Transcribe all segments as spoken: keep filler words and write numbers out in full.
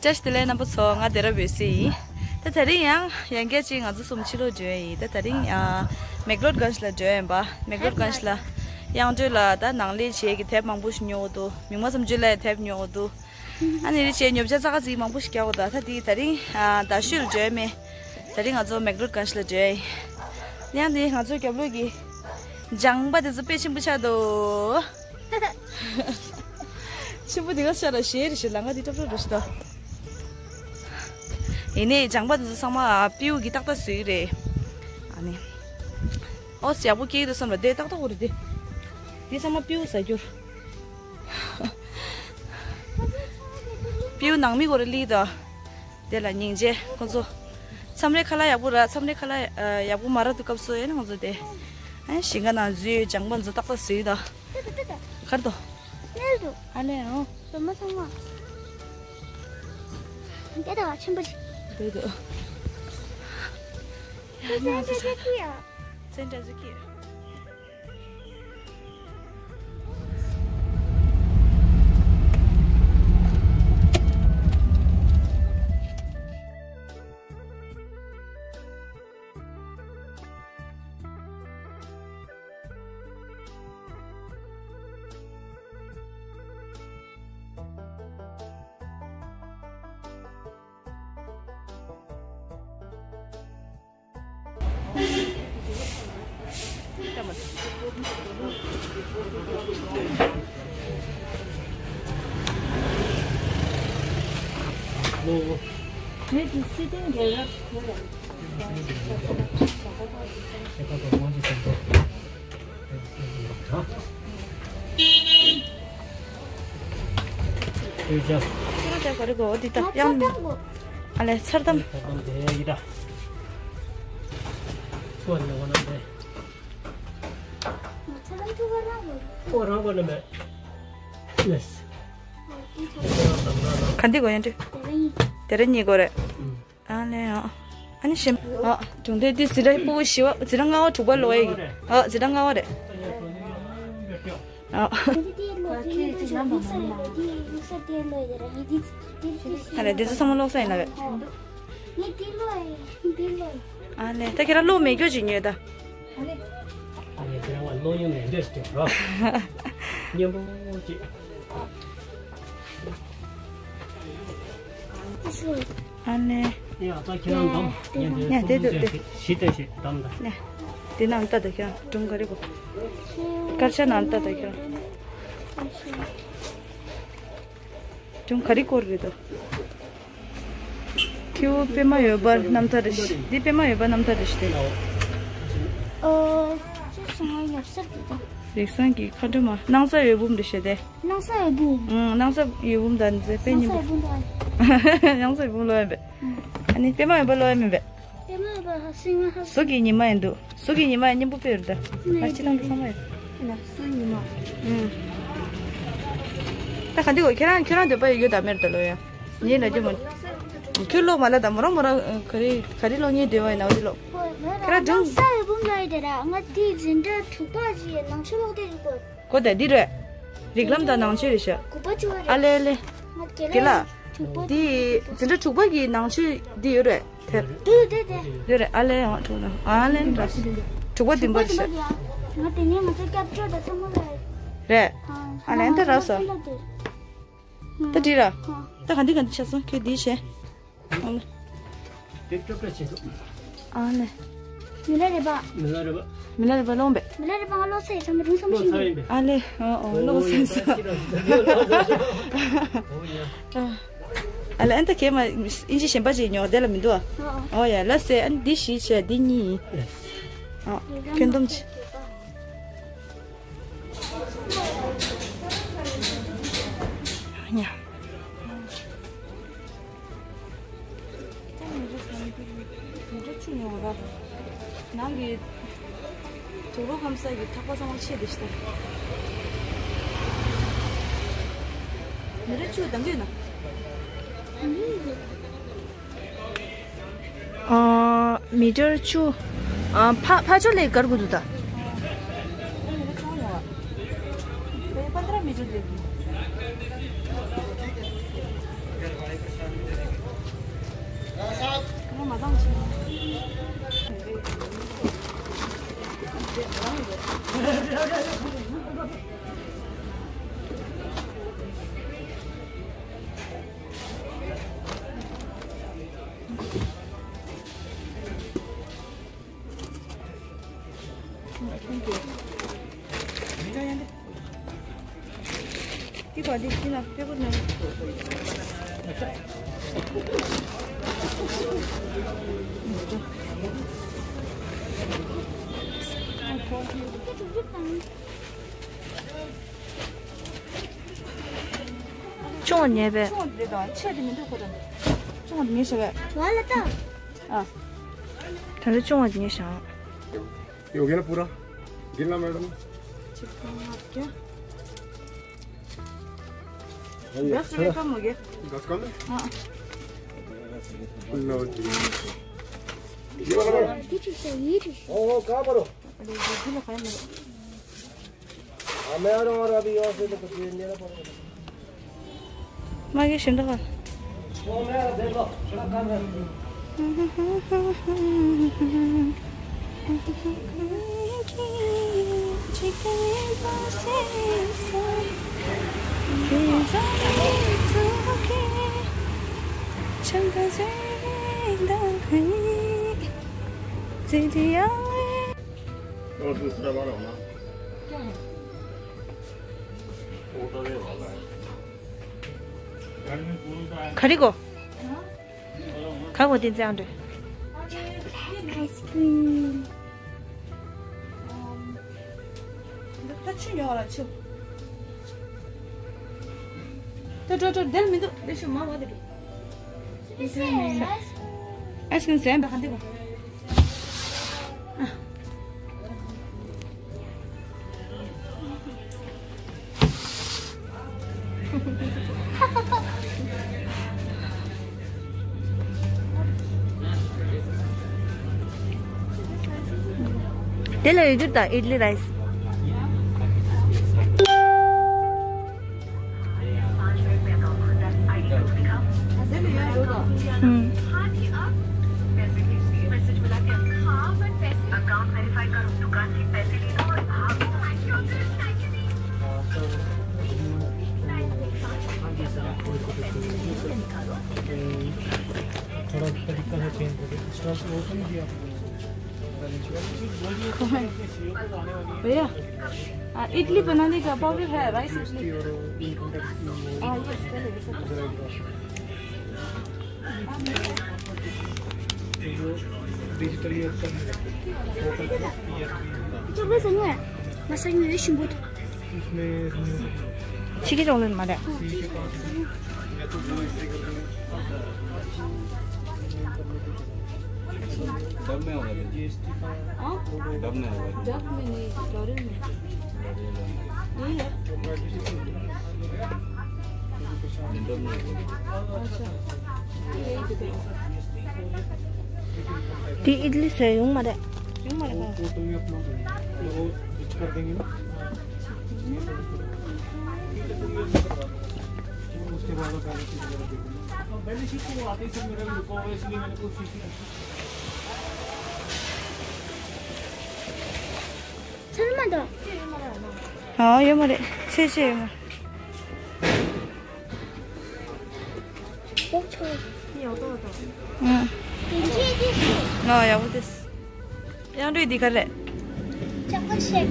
བཀྲ་ཤིས་བདེ་ལེགས་རྣམ་པ་ཚོ། ང་དེ་ར་བོད་སི་ཡིན། ད་དེ་རིང་ཡང་ཡང་བསྐྱར་ཅིག་ང་ཚོ་གསུམ་ཕྱི་ལོགས་འགྲོ་ཡ་ཡིན། ད་དེ་རིང་ཨ་མེག་ལོར་གྷན་ཇི་ལ་འགྲོ་ཡ་ཡིན་པ། མེག་ལོར་གྷན་ཇི་ལ་དབྱངས་སྒྲོལ་ལ་ད་ནང་ལས་བྱེད་ཀྱི་དེབ་མང་པོ་ཞིག་ཉོ་འོ་འདུག་མིག་དམར་བསམ་སྤྱོད་ལ་དེབ་ཉོ་འོ་འདུག་ཨ་ནི་རེ་བྱས་ཉོ་ཆ་ཙག་ཙིག་མང་པོ་ཞིག་རྒྱག་འོ་ད། ད་དེ་དེ་རིང་ཨ་རྡ་ཤོད་ལ་འགྲོ་ཡ་མེད། དེ་རིང་ང་ཚོ་མེག་ལོར་གྷན་ཇི་ལ་འགྲོ་ཡ་ཡིན། ཡང་དེ་ང་ཚོ་རྒྱབ་ལོགས་ཀྱི་ལྗང་པ་དེ་ཚོ་དཔེ་ཆེན་པོ་ཆགས་འདུག་ཆེན་པོ་འདི་ག་ཤ་ར་ཞེ་རེ་ཞེ་ལ་ང་འདི་ཏོག་ཏོག་རུ་ཞིག་ད། ཡིན་ནའི་ལྗང་པ་འདི་ཚོ་ཚང་མ་ཨ་སྤྲེའུ་གི་ཏག་ཏག་བཟོས་རེད། ཨ་ནི། ཨོ་ཡག་པོ་སྐྱེས་འདུག་བསམ་ལ་དེ་ཏག་ཏག་འོ་རེད་དེ། འདི་ཚང་མ་སྤྲེའུ་ཟ་རྒྱུར། སྤྲེའུ་ནང་མི་འོ་རེད་ལི་ད། དེ་ལ་སྙིང་རྗེ་ཁོ་ཚོ། མཚམས་རེ་ཁ་ལག་ཡག་པོ་རག་མཚམས་རེ་ཁ་ལག་ཨ་ཡག་པོ་མ་རག་དུས་སྐབས་སུ་ཡིན་ན་ཁོ་ཚོ་དེ། ཨ་ཞིང་ཁ་ནང་འཛུལ་ལྗང་པ་འཛུལ་ཏག་ཏག་བཟོས་ད། ཏོ་ཏོ་ཏོ་ཏོ། གར་དོ། མེལ་དུ། ཨ་ལེ་ཨོ། ལོ་མ་ཚང་མ། དེ་དག་ཆེན་པོ་ཞིག་དེ་དོ། ཚན་ཏྲ་ཟུ་ཀི་ཡ། ཚན་ཏྲ་ཟུ་ཀི་ཡ། ཁྱེད་རང་དེ་ག་རེ་གོ་འདི་ལྟ་ཡང་། ཨ་ལས་ཚར་དམ། ཚར་དམ་དེ་ཡི་ད། ཁོ་ནི་འོ་ན་དེ། ཚར་དམ་ཐུག་ག་རང་གོ། ཁོ་རང་གོ་ནི་མེད། ལས། ག་འདི་གོ་ཡང་འདྲི། དེ་རིང་གཉིས་གོ་རེད། ཨ་ལེ་ཨ། ཨ་ནི་ཤེམ། ཨ། གྲོང་སྡེ་འདི་ཟི་ར་ཕྲུ་གུ་བཞི་བ་ཟི་ར་ལྔ་བ་དྲུག་པ་ལོ་ཡ་གི། ཨ་ཟི་ར་ལྔ་བ་རེད། ཨ། ཨ་ལེ་འདི་ཚོ་ཚང་མ་ལོག་ས་ཡིན་ན་བས། ཨ་ལེ་ད་ཁྱེད་རང་ལོ་མེད་རྒྱུ་ཅིག་ཉོས་ད། ཨ་ནི་ཁྱེད་རང་ལ་གློག་བརྙན་མེད་འདྲ་ཞིག་སྟོན་རོགས། སྙན་པོ་ཅིག་ཨ་ནི། ཡ་ད་ཁྱེད་རང་འདམ་ཉན་དེ་ཉན་དེ་འདུག་དེ། ཞི་བདེ་ཞིག་འདམ་ད། ནས། དེ་ནང་ལྟ་ད་ཁྱེད་རང་སྒྲུང་ག་རེ་གོ། སྐར་ཆ་ནང་ལྟ་ད་ཁྱེད་རང་། སྒྲུང་ག་རེ་སྐོར་རེད་དོ། ཁྱེའུ་པད་མ་འོད་འབར་རྣམ་ཐར་རེ་ཞིག་འདི་པད་མ་འོད་འབར་རྣམ་ཐར་རེ་ཞིག་སྟེ། ཨོ། ཅི་སོང་ང་ཡོད་སར་དེ་དང་། རིགས་བཟང་གི་མཁའ་འགྲོ་མ། སྣང་ས་འོད་འབུམ་རེ་ཞིག་སྟེ། སྣང་ས་འོད་འབུམ། ཨང་། སྣང་ས་འོད་འབུམ་དང་མཛེས་པའི་སྣང་ས་སྙིང་འོད་འབུམ་དང་། སྣང་ས་འོད་འབུམ་ལོ་ཡིན་པས། ཨང་། ཨ་ནི་པད་མ་འོད་འབར་ལོ་ཡིན་མིན་པས། པད་མ་འོད་འབར་ཧ་སིང་ང་ཧ། གཟུགས་ཀྱི་ཉི་མ་ཡིན་འདུག་གཟུགས་ཀྱི་ཉི་མ་ཡིན་སྙིང་པོ་དཔེ་ཡོད་ད། ང་སྤྱི་བཏང་གི་བསམ་པ་ཡོད། ན་སུ་ཉི་མ། ཨུམ། ད་ག་འདི་གོ་ཁྱེད་རང་ཁྱེད་རང་འདོད་པ་ཡོད་ཡོད་ད་མེར་ད་ལོ་ཡ། ངའི་ལ་རྒྱུ་མ། ཁྱོད་ལོ་མ་ལ་ད་མོ་རང་མོ་རང་ག་རེ་ག་རེ་ལོ་ངའི་འདོད་པ་ཡིན་ན་འོ་དེ་ལོ། ཁྱེད་རང་སྒྲུང་། ས་ཡི་བུམ་ལ་ཡི་དེ་ར་ང་དེའི་འཛིན་གྲྭ་དྲུག་པ་ཞིག་ནང་ཆོས་ལོག་དེ་ཞིག་གོ། གོ་ད་འདི་རེད། རིགས་ལམ་དང་ནང་ཆོས་རེད་ཤག་དགུ་པ་བཅུ་པ་རེད། ཨ་ལེ་ལེ། ང་དགེ་དགེ་ལགས། ལགས། དྲུག་པ། འདི་འཛིན་གྲྭ་དྲུག་པ་གི་ནང་ཆོས་འདི་ཡོད་རེད། དེ། དེ་དེ་དེ། ཡོད་རེད། ཨ་ལེ་ཡང་ཐུག་ན་ཨ་ལེ་འདྲ། དྲུག་པ་བདུན་པ་རེད་ཤག་ང་དེ་ནས་ང་ཚོ་སྐྱབས་བཅོལ་དང་ཚང་མ་ལ་རེད། ཨ་ཨ་ལེ་ད་རག་སོང་། ད་འདི་ར། ཨ་ད་ག་འདི་ག་འདི་ཆགས་སོང་ཁྱོད་འདི་བྱས། ཨ་ལེ། དེ་སྐྱོབ་པ་བྱེད་ཐུབ། ཨ་ལེ། མི་ལ་རེ་པ། མི་ལ་རེ་པ། མི་ལ་རེ་པ་ལོང་པས། མི་ལ་རེ་པ་ང་ལོ་ཚེ་ཚང་མ་རུང་སོང་ཤིང་། ཨ་ལེ། ཨོ་ཨོ་ལོ་ཚེ་ས། ཨ་ལེ་ཨན་ད་གེ་མ་ཨིན་ཇི་གཞན་པ་ཅིག་ཉོ་དེ་ལ་མི་འདུག་ཨ། ཨོ་ཡ་ལ་སེ་ཨན་འདི་ཞིག་བྱས་འདི་གཉིས། ཨ་ཁྱོན་བསྡོམས་ཅིག་ཉ། ཅང་མི་འདྲ་ས་མི་འདུག་མི་འདྲ་ཆུ་ཉོ་ར། ནང་གི་དུག་ལོག་ཁམས་གསར་གྱི་ཐག་པ་ཚང་མ་ཆད་དེ་ཤི་ད། མི་འདྲ་ཆུ་དང་གི་ན། ཨ། མི་ཊར་བཅུ། ཨ། ཕ་ཕ་ཕྱོགས་ལས་བརྒལ་དགོས་འདུག་ད། ཕ་ཕྱོགས་ལས་བརྒལ་དགོས་འདུག་ད། ཆུང་བ་ཉེས་པས། ཆུང་བ་འདི་དང་ཆེ་དེ་མི་འདུག་ཁོ་དང་། ཆུང་བ་འདི་ཉེས་བྱ་བས། ང་ལ་ལྟ། ཨ། ད་ལྟ་ཆུང་བ་འདི་ཉེས་བྱ། ये हो गया ना पूरा? गिनना मैडम। चिकन आपके। भैया, दस रुपए कम हो गया। दस कम है? हाँ। लो जी। ये वाला मैडम। ये चीज़ है, ये चीज़। ओ, ओ, कहाँ पर हो? अरे, ये भी लगाया मैंने। हाँ, मैं आ रहा हूँ, और अभी यहाँ से तो कुछ ये मेरा पड़ेगा। མ་གི་ཞིམ་འདུག་ག་ག་རེ་གོ་ག་གོ་དེ་ཚེ་ཨ་འདྲ། Ice cream. ད་ཆུ་ཉོ་བ་ལ་ཆུ། ད་འགྲོ་འགྲོ་དེར་མི་འདུག་དེ་ཤུ་མ་བ་དེ་འགྲོ། Ice cream ཟས་འདི་ག་འདི་གོ། དེ་ལ་ཡོད་རྒྱུ་དང་ཨིད་ལི་རའི་སི། थोड़ा तरीका है चेंज करके। स्टॉक ओपन किया। भैया, आ, इडली बनाने का पाउडर है, राइस इडली। हाँ, ये डिजिटली ओपन है। तो बस नहीं है, बस नहीं है, शिंबुट। ཕྱི་རྒྱལ་གྲོང་ལོན་མ་རེད། डब में होगा। हाँ? डब में होगा। डब में नहीं, लॉरियल में। लॉरियल में। यही है। नहीं, डब में होगा। अच्छा। यही तो। དེ་ཨིད་ལི་ཟས་ཡོང་མ་རེད། ཡོང་མ་རེད་ཁོང་། वो तो मैं अपलोड करूँगा। वो कर देंगे ना। उसके बाद बैलेंस शीट वगैरह देखूँगा। बैलेंस शीट तो वो आते ही सब मेरा रुका हुआ है, इसलिए मैंने कोई चीज़ नहीं। ཚོད་མ་འདུག་ཨ་ཡོད་མ་རེད། ཚད་ཆེ་ཡོད་མ་རེད། ཨོ་ཆོ། ཨང་། དེ་འདྲས་དེ་སུ། ཨ་ཡག་པོ་དེ། གཡང་འགྲོས་འདི་ག་རེད། ཅོག་ལེ་ཤེག་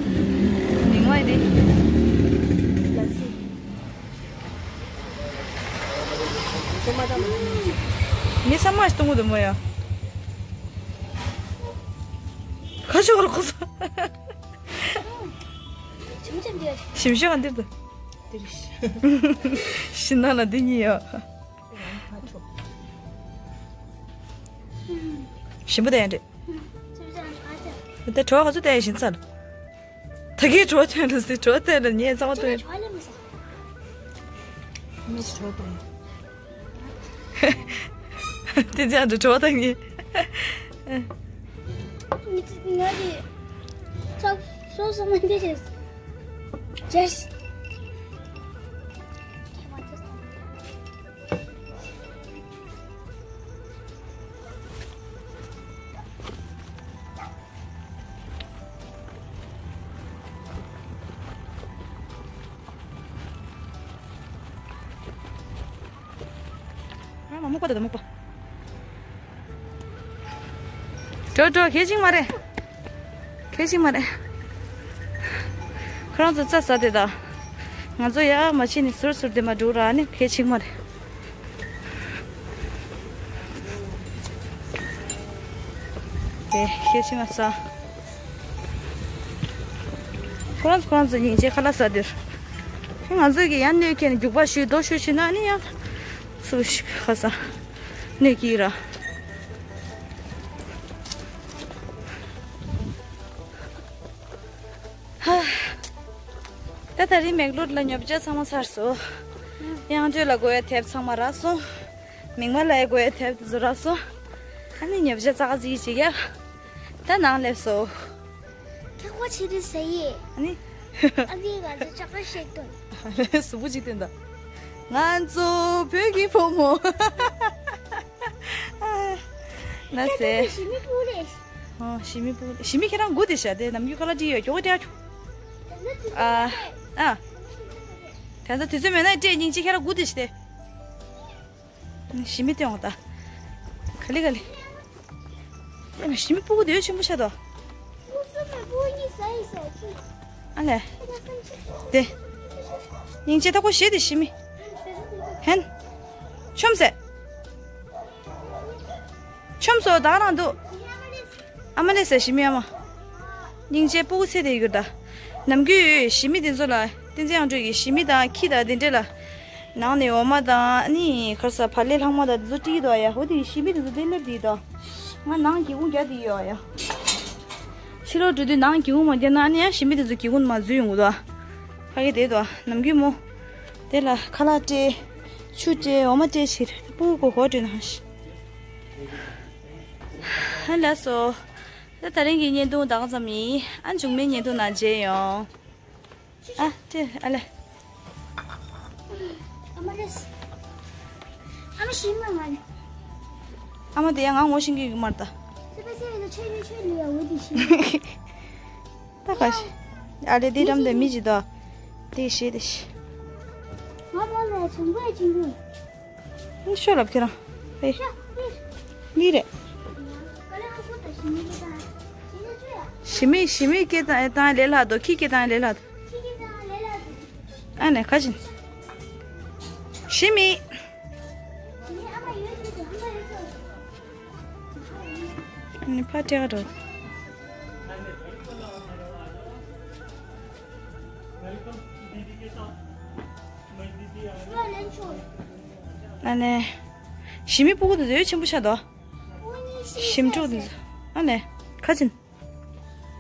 མིང་བ་འདི། ལ་སི། མི་ས་མ་ཞིག་གཏོང་གི་འདུག་མོ་ཡ། ཁ་ཤོག་རོགས་སོ། ཞིམ་ཞིམ་འདི། ཞིམ་ཤོག་འདིར་འདུག་ཤི་ན་ལ་འདི་གཉིས་ཡོད། ཞིམ་པོ་དེ་ཡང་རེད། དེ་བྲོ་བ་ག་ཚོད་དེ་ཡང་ཞིམ་ཚར། ད་གིན་བྲོ་བ་ཐོན་རེད་ཟེར། བྲོ་བ་ཐོན་རེད། ངས་གཙང་མ་ཐོན། མི་བྲོ་བ་ཐོན། དེ་ཚང་དུ་བྲོ་བ་ཐོན་གི། ང་དེ་ཚགས་སོ་སོ་མ་འདི་རེད། Yes. སྨུག་པ་དང་སྨུག་པ། འགྲོ་འགྲོ། གལ་ཆེན་མ་རེད། གལ་ཆེན་མ་རེད། ཁོ་རང་ཚོ་རྩྭ་ཟ་དེ་ད། ང་ཚོ་ཡར་མ་ཕྱིན་ནས་ཟུར་ཟུར་དེ་མ་འགྲོ་ར་ནི་གལ་ཆེན་མ་རེད། དེ་གལ་ཆེན་མ་ཟ། ཁོ་རང་ཚོ་ཁོ་རང་ཚོ་སྙིང་རྗེ་ཁ་ལག་ཟ་དེར། ང་ཚོ་གི་ཡང་གནོད་ཁྱེར་ནས་རྒྱུག་པ་ཞུས་རྡོ་ཞུས་ཞུས་ན་ནི་ཡང་ཚུར་ཞིག་ཁ་ཟ་གནོད་ཀྱི་ར། ཧ། ད་ད་རིང་མེག་ལོར་ལ་ཉོ་ཆ་ཚང་མ་ཚར་སོང་། དབྱངས་སྒྲོལ་ལ་དགོས་ཡ་དེབ་ཚང་མ་རག་སོང་། མིག་དམར་ལ་ཡ་དགོས་ཡ་དེབ་དེ་ཚོ་རག་སོང་། ཨ་ནི་ཉོ་ཆ་ཙག་ཙིག་བྱེད་ཡ། ད་ནང་སླེབས་སོང་། ཁྱེད་ཁོ་ཆི་རེད་ཟེར་ཡི། ཨ་ནི། ཨ་ནི་ང་ཚོ་ཅག་པོ་ཞིག་ཏུ། གཟུགས་པོ་ཅིག་སྟོན་ད། ང་ཚོ་བོད་ཀྱི་བུ་མོ། ན་ཟེ། ཞི་མི་སྤུ་རེད། ཨོ། ཞི་མི་སྤུ། ཞི་མི་ཁྱེད་རང་སྒུག་དེ་བྱ་དེ་ནམ་རྒྱུན་ཁ་ལག་སྤྲད་ཡོད་ཀྱོག་སྤྲད་ཆོག་ཨ། ཨ། ད་ལྟ་དུས་ཚོད་མེད་ན་སྤྲད། སྙིང་རྗེ་ཁྱེད་རང་སྒུག་དེ་བྱ་དེ། ཞི་མི་སྟོན་འོང་ད། ག་ལེ་ག་ལེ། ཨེ་མ། ཞི་མི་སྤུ་གུ་དེ་ཆེན་པོ་ཤ་དོ། ཨ་ལེ། དེ། སྙིང་རྗེ་ད་ཁོ་ཞེད་དེ་ཞི་མི། ཧན། ཆོམ་ཟེ། ཆོམ་སོ་དང་རང་འདུག་ཨ་མ་ལེ་ཟེར་ཞི་མི་ཨ་མ། སྙིང་རྗེ་སྤུ་གུ་ཚེ་དེ་ཡོད་ད། ནམ་རྒྱུན་ཞི་མི་དེ་ཚོ་ལ་བསྟན་འཛིན་དབྱངས་སྒྲོལ་གྱིས་ཞི་མི་དང་ཁྱི་དང་དེ་འདྲས་ལ། ནང་ནས་འོ་མ་དང་ཨ་ནི་ཁར་ས་བག་ལེབ་ལྷག་མ་དང་དེ་ཚོ་སྤྲད་ཀྱི་འདུག་ཡ། འོ་དེ་ཞི་མི་དེ་ཚོ་དེ་སླེབས་དེ་ཡོད་ད། ང་ནང་སྒེའུ་ཁུང་རྒྱག་དེ་ཡོད་ཡ། ཕྱི་ལོགས་འགྲོ་དུས་ནང་སྒེའུ་ཁུང་མ་བརྒྱབ་ན་ཨ་ནི་ཡ་ཞི་མི་དེ་ཚོ་སྒེའུ་ཁུང་མ་འཛུལ་ཡོང་གི་འདུག་ཕ་གི་དེ་འདུག་ནམ་རྒྱུན་མོ། དེ་ལ་ཁ་ལག་སྤྲད། ཆུ་སྤྲད། འོ་མ་སྤྲད་ཕྱིར་སྤུ་གུ་གོ་སྤྲད་ན་ཧ་ཤི། ཧ་ལ་སོ། ད་དེ་རིང་གི་བརྙན་ཐུང་ད་ག་ཙམ་ཡིན། ཨ་འཇུག་མའི་བརྙན་ཐུང་ནང་མཇལ་ཡོང་། ཨ་ཏེ་ཨ་ལེ། ཨ་མ་རེད། ཨ་མ་ཤི་མ་ང་ནི། ཨ་མ་དེ་ཡང་ང་ངོ་ཤེས་ཀྱི་ཡོད་མ་རེད་ད། སེ་པ་སེ་ཡོད་ཆོས་ཆོས་ཆོས་ལུས་ཡ་འོ་དེ་ཤི། ད་ག་ཤི། ཨ་ལེ་དེ་འགྲམ་དེ་མི་ཅི་ད། དེ་ཤི་དེ་ཤི། ང་མ་ལ་བྱང་པོ་ཡ་ཅིང་གུ། ཤོ་ལབ་ཁྱེད་རང་། ཨེ། འདི་རེད། ཞི་མི་ཞི་མི་སྐད་བཏང་བཏང་ལས་སླ་དོ། ཁྱི་སྐད་བཏང་ལས་སླ་དོ། ཨ་ནེ་ཁ་ཅིན། ཞི་མི། ནི་ཕ་སྤྲད་ག་འགྲོ། ཨ་ནེ། ཞི་མི་སྤུ་གུ་དེ་ཚོ་ཡོད་ཆེན་པོ་ཤ་དོ། ཞིམ་ཕྲུག་དེ་ཚོ། ཨ་ནེ། ཁ་ཅིན།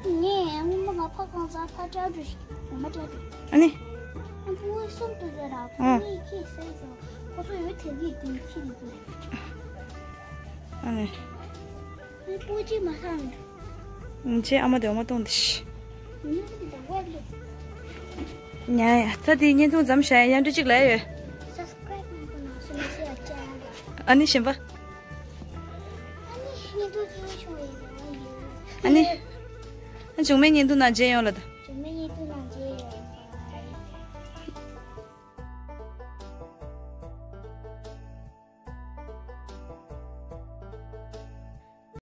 ངས་སྔོན་མ་ང་ཕ་ཁང་ཚང་ཕ་སྐྲ་འགྲོ་ཞིག་འོ་མ་སྐྲ་འགྲོ། ཨ་ནི། ཨ་ཕྲུ་གུ་གསུམ་འདུག་ཟེར་ར། ཨ། ཕྲུ་གུ་གཉིས་ཁྱི་ཟས་སོང་། ཁོ་ཚོ་ཡོད་དེ་གི་དེ་ཁྱི་རེད་འདུག་ཨ་ནི། ཨ་ཕྲུ་གུ་གཅིག་མ་ཤི་ནི། ཨ་ནི་ཅེ་ཨ་མ་དེ་འོ་མ་བཏུང་དེ་ཤི། ཉ་ཡ་ད་དེ་བརྙན་ཐུང་མཚམས་བཞག་ཡ། ཡང་འདྲི་གཅིག་ལ་ཡོད། སབ་སི་ཀ་རེབ་གནང་དགོས་ན་སུ་ལ་སེ་ཡ་ཅ་ཡ་ལ། ཨ་ནི་གཞན་པ། ཨ་ནི་བརྙན་ཐུང་ཐུང་བྱུང་ཡིན་ཡང་ཡིན། ཨ་ནི། ཨ་འཇུག་མའི་བརྙན་ཐུང་ནང་མཇལ་ཡོང་ལ་ད། འཇུག་མའི་བརྙན་ཐུང་།